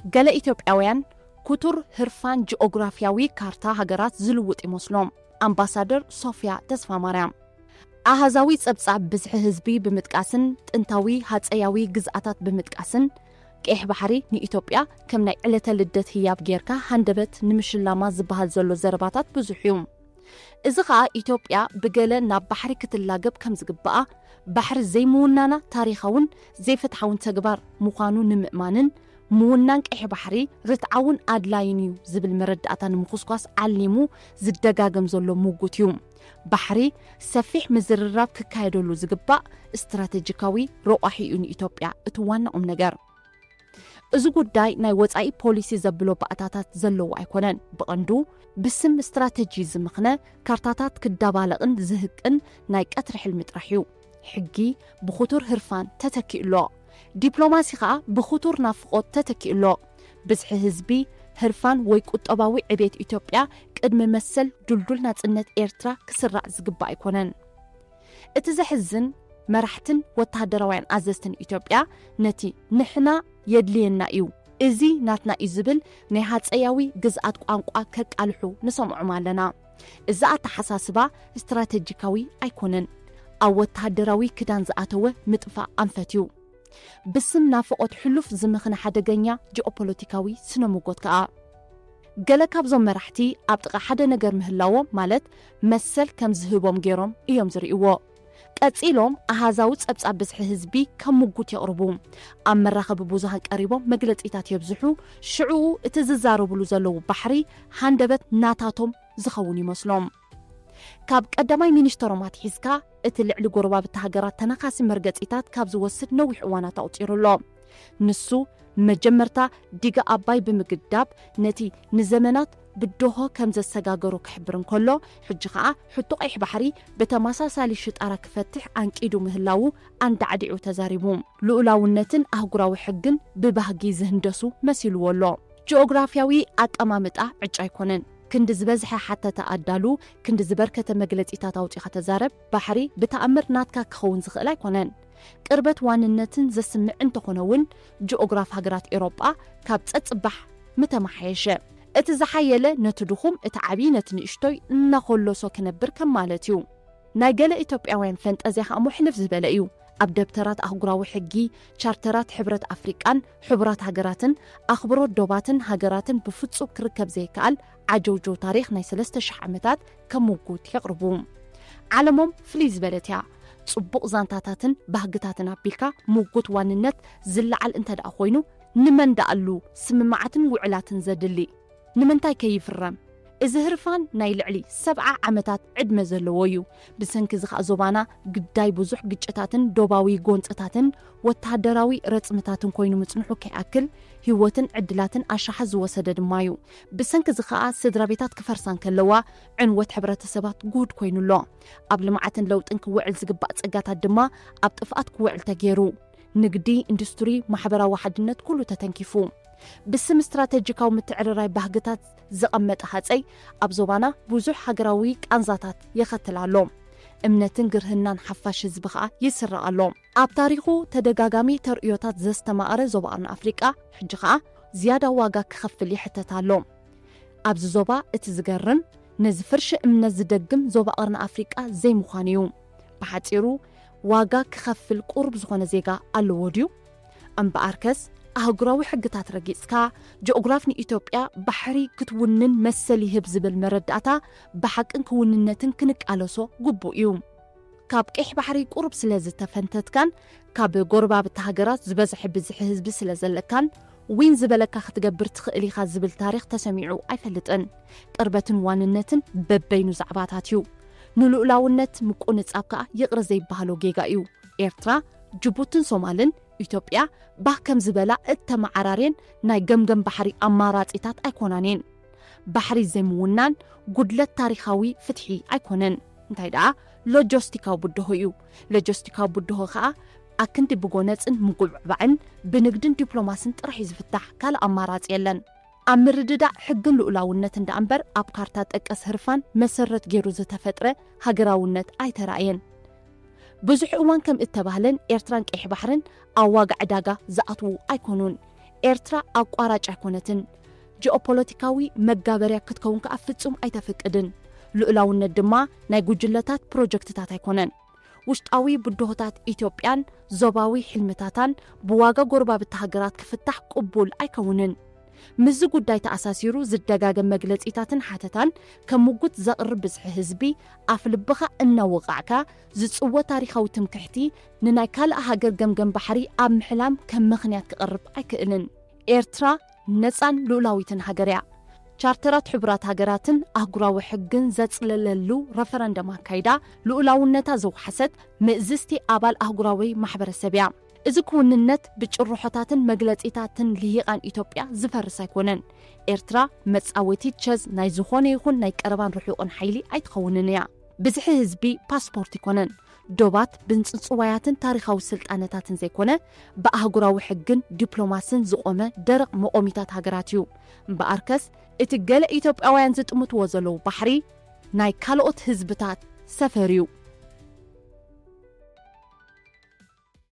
ገለ ኢትዮጵያውያን ክቱር ህርፋን ጂኦግራፍያዊ ካርታ ሃገራት ዝልውጥ ይመስሎም። ኣምባሳደር ሶፍያ ተስፋማርያም፣ ኣሃዛዊ ጸብጻብ ብዝሒ ህዝቢ ብምጥቃስን ጥንታዊ ሃጸያዊ ግዝኣታት ብምጥቃስን፣ ቀይሕ ባሕሪ ንኢትዮጵያ ከም ናይ ዕለተ ልደት ህያብ ጌርካ ሃንደበት ንምሽላማ ዝበሃል ዘሎ ዘረባታት ብዙሕ እዩ። እዚ ኸኣ ኢትዮጵያ ብገለ ናብ ባሕሪ ክትላገብ ከም ዝግብኣ፣ ባሕሪ ዘይምውናና ታሪኻውን ዘይፍትሓውን ተግባር ምዃኑ ንምእማንን፣ ምውናን ቀይሕ ባሕሪ ርትዓውን ኣድላይን እዩ ዝብል መረዳእታ ንምኹስኳስ ዓሊሙ ዝደጋገም ዘሎ ምጉት እዩ። ባሕሪ ሰፊሕ ምዝርራብ ክካየደሉ ዝግባእ ስትራቴጂካዊ ረቋሒ እዩ ንኢትዮጵያ እቲ ዋና ቁም ነገር። እዚ ጉዳይ ናይ ወጻኢ ፖሊሲ ዘብሎ ባእታታት ዘለዎ ኣይኮነን። ብቐንዱ ብስም ስትራተጂ ዝምኽነ ካርታታት ክዳባለቕን ዝህቅን ናይ ቀትሪ ሕልሚ ጥራሕ እዩ። ሕጊ ብኽቱር ህርፋን ተተኪኡ ኣሎ። ዲፕሎማሲ ኸኣ ብኽቱር ናፍቖት ተተኪኡ ኣሎ። ብዝሒ ህዝቢ፣ ህርፋን ወይ ቁጠባዊ ዕቤት ኢትዮጵያ ቅድሚ መሰል ድልዱል ናጽነት ኤርትራ ክስራዕ ዝግባእ ኣይኮነን። እቲ ዘሕዝን፣ መራሕትን ወተሃደራውያን ኣዘዝትን ኢትዮጵያ ነቲ ንሕና የድልየና እዩ፣ እዚ ናትና እዩ ዝብል ናይ ሃጸያዊ ግዝኣት ቋንቋ ከቃልሑ ንሰምዖም ኣለና። እዚ ኣተሓሳስባ ስትራተጂካዊ ኣይኮነን። ኣብ ወተሃደራዊ ክዳን ዝኣተወ ምጥፋእ ኣንፈት እዩ። ብስም ናፍቖት ሕሉፍ ዝምኽነ ሓደገኛ ጂኦፖለቲካዊ ስነ-ምጎት ከኣ። ገለ ካብዞም መራሕቲ ኣብ ጥቓ ሓደ ነገር ምህላዎም ማለት መሰል ከም ዝህቦም ገይሮም እዮም ዝርእይዎ። ቀጺሎም ኣሃዛዊ ጸብጻብ ብዝሒ ህዝቢ ከም ምጉት የቕርቡ። ኣብ መራኸቢ ብዙሃን ቀሪቦም መግለጺታት የብዝሑ። ሽዕኡ እቲ ዝዛረብሉ ዘለዉ ባሕሪ ሃንደበት ናታቶም ዝኸውን ይመስሎም። ካብ ቀዳማይ ሚኒስተሮም ኣትሒዝካ እቲ ልዕሊ ጎረባብቲ ሃገራት ተነኻሲ መርገጺታት ካብ ዝወስድ ነዊሕ እዋናት ኣቑጺሩ ኣሎ። ንሱ መጀመርታ ዲጋ ኣባይ ብምግዳብ ነቲ ንዘመናት ብድሆ ከም ዘሰጋገሮ ክሕብር እንከሎ፣ ሕጂ ኸኣ ሕቶ ቀይሕ ባሕሪ ብተመሳሳሊ ሽጣራ ክፈትሕ ኣንቂዱ ምህላዉ ኣንዳዕዲዑ ተዛሪቡ። ልኡላውነትን ኣህጉራዊ ሕግን ብባህጊ ዝህንደሱ መሲልዎ ኣሎ። ጂኦግራፍያዊ ኣቀማምጣ ዕጫ ኣይኮነን። ክንዲ ዝበዝሐ ሓተታ ኣዳሉ፣ ክንዲ ዝበርከተ መግለጺታት ኣውጺኻ ተዛረብ፣ ባሕሪ ብተኣምር ናትካ ክኸውን ዝኽእል ኣይኮነን። ቅርበት ዋንነትን ዘስምዕ እንተኾነ እውን፣ ጂኦግራፍ ሃገራት ኤውሮጳ ካብ ጸጽባሕ ምተመሓየሸ። እቲ ዝሓየለ ነቲ ድኹም፣ እቲ ዓብዪ ነቲ ንእሽቶይ እናኾለሶ ክነብር ከም ማለት እዩ። ናይ ገለ ኢትዮጵያውያን ፈንጠዝያ ኸኣ እሞ ሕልፍ ዝበለ እዩ። ኣብ ደብተራት ኣህጉራዊ ሕጊ፣ ቻርተራት ሕብረት ኣፍሪቃን ሕቡራት ሃገራትን፣ ኣኽብሮት ዶባትን ሃገራትን ብፍጹም ክርከብ ዘይከኣል ዓጀውጀው ታሪኽ ናይ ሰለስተ ሽሕ ዓመታት ከም ምጉት የቕርቡ። ዓለሞም ፍልይ ዝበለት እያ። ጽቡቕ ዛንታታትን ባህግታትን ኣቢልካ ምጉት ዋንነት ዝለዓል እንተ ደኣ ኮይኑ፣ ንመን ደኣሉ ስምምዓትን ውዕላትን ዘድሊ? ንምንታይ ከይፍረም? እዚ ህርፋን ናይ ልዕሊ ሰብዓ ዓመታት ዕድመ ዘለዎ እዩ። ብሰንኪ እዚ ኸኣ ዞባና ግዳይ ብዙሕ ግጭታትን ዶባዊ ጎንጽታትን ወተሃደራዊ ረጽምታትን ኮይኑ ምጽንሑ ከይኣክል፣ ህይወትን ዕድላትን ኣሽሓት ዝወሰደ ድማ እዩ። ብሰንኪ እዚ ኸኣ ስድራ ቤታት ክፈርሳ እንከለዋ፣ ዕንወት ሕብረተሰባት ጉድ ኮይኑ ኣሎ። ኣብ ልምዓትን ለውጥን ክውዕል ዝግባእ ጸጋታት ድማ ኣብ ጥፍኣት ክውዕል ተገይሩ። ንግዲ፣ ኢንዱስትሪ፣ ማሕበራዊ ሓድነት ኩሉ ተተንኪፉ። ብስም ስትራተጂካዊ ምትዕርራይ ባህግታት ዘቐመጠ ሃጸይ ኣብ ዞባና ብዙሕ ሃገራዊ ቃንዛታት የኸትል ኣሎ። እምነትን ግርህናን ሓፋሽ ህዝቢ ኸኣ ይስረቕ ኣሎ። ኣብ ታሪኹ ተደጋጋሚ ተርእዮታት ዘስተማቐረ ዞባ ቀርኒ ኣፍሪቃ ሕጂ ኸኣ ዝያዳ ዋጋ ክኸፍል ይሕተት ኣሎ። ኣብዚ ዞባ እቲ ዝገርም ነዚ ፍርሺ እምነት ዝደግም ዞባ ቀርኒ ኣፍሪቃ ዘይምዃኑ እዩ። ብሓጺሩ ዋጋ ክኸፍል ቁሩብ ዝኾነ ዜጋ ኣለዎ ድዩ? እምበኣርከስ ኣህጉራዊ ሕግታት ረጊጽካ፣ ጂኦግራፍ ንኢትዮጵያ ባሕሪ ክትውንን መሰል ይህብ ዝብል መረዳእታ ብሓቅን ክውንነትን ክንቃለሶ ግቡእ እዩ። ካብ ቀይሕ ባሕሪ ቁሩብ ስለ ዝተፈንተትካን ካብ ጎረባብቲ ሃገራት ዝበዝሐ ብዝሒ ህዝቢ ስለ ዘለካን ዊን ዝበለካ ክትገብር ትኽእል ኢኻ ዝብል ታሪኽ ተሰሚዑ ኣይፈልጥን። ቅርበትን ዋንነትን በበይኑ ዛዕባታት እዩ። ንልኡላውነት ምቁንጻብ ከኣ ይቕረ ዘይበሃሎ ጌጋ እዩ። ኤርትራ፣ ጅቡትን ሶማልን ኢትዮጵያ ባህ ከም ዝበላ እተመዓራርየን ናይ ገምገም ባሕሪ ኣማራጺታት ኣይኮናን እየን። ባሕሪ ዘይምውናን ጉድለት ታሪኻዊ ፍትሒ ኣይኮነን። እንታይ ደኣ ሎጂስቲካዊ ብድሆ እዩ። ሎጂስቲካዊ ብድሆ ከኣ ኣክንዲ ብጎነጽን ምጉብዕባዕን ብንግድን ዲፕሎማስን ጥራሕ እዩ ዝፍታሕ። ካልእ ኣማራጺ የለን። ኣብ ምርድዳእ ሕግን ልኡላውነትን ደኣ እምበር ኣብ ካርታ ጠቀስ ህርፋን መሰረት ገይሩ ዝተፈጥረ ሃገራውነት ኣይተራእየን። ብዙሕ እዋን ከም እተባህለን ኤርትራን ቀይሕ ባሕርን ኣብ ዋጋ ዕዳጋ ዝኣትዉ ኣይኮኑን። ኤርትራ ኣቋራጭ ኣይኮነትን። ጂኦፖለቲካዊ መጋበርያ ክትከውን ከኣ ፍጹም ኣይተፍቅድን። ልኡላውነት ድማ ናይ ጉጅለታት ፕሮጀክትታት ኣይኮነን። ውሽጣዊ ብድሆታት ኢትዮጵያን ዞባዊ ሕልምታታን ብዋጋ ጎረባብቲ ሃገራት ክፍታሕ ቅቡል ኣይከውንን። ምስዚ ጉዳይ ተኣሳሲሩ ዝደጋገም መግለጺታትን ሓተታን ከም ምጉት ዘቕርብ ብዝሒ ህዝቢ ኣፍ ልብኻ እናወቓዕካ ዝጽወ ታሪኻዊ ትምክሕቲ ንናይ ካልእ ሃገር ገምገም ባሕሪ ኣብ ምሕላም ከም ምኽንያት ክቐርብ ኣይክእልን። ኤርትራ ነጻን ልኡላዊትን ሃገር እያ። ቻርተራት ሕቡራት ሃገራትን ኣህጉራዊ ሕግን ዘጽለለሉ ረፈረንደም ኣካይዳ ልኡላውነታ ዘውሓሰት ምእዝዝቲ ኣባል ኣህጉራዊ ማሕበረሰብ እያ። እዚ ክውንነት ብጭርሖታትን መግለጺታትን ልሂቓን ኢትዮጵያ ዝፈርስ ኣይኮነን። ኤርትራ መጻወቲ ቸዝ ናይ ዝኾነ ይኹን ናይ ቀረባን ርሑቕን ሓይሊ ኣይትኸውንን እያ። ብዝሒ ህዝቢ ፓስፖርት ይኮነን። ዶባት ብንጽጽዋያትን ታሪኻዊ ስልጣነታትን ዘይኮነ፣ ብኣህጉራዊ ሕግን ዲፕሎማስን ዝቆመ ደረቕ መቆሚታት ሃገራት እዩ። እምበኣርከስ፣ እቲ ገለ ኢትዮጵያውያን ዝጥምትዎ ዘለዉ ባሕሪ ናይ ካልኦት ህዝብታት ሰፈር እዩ።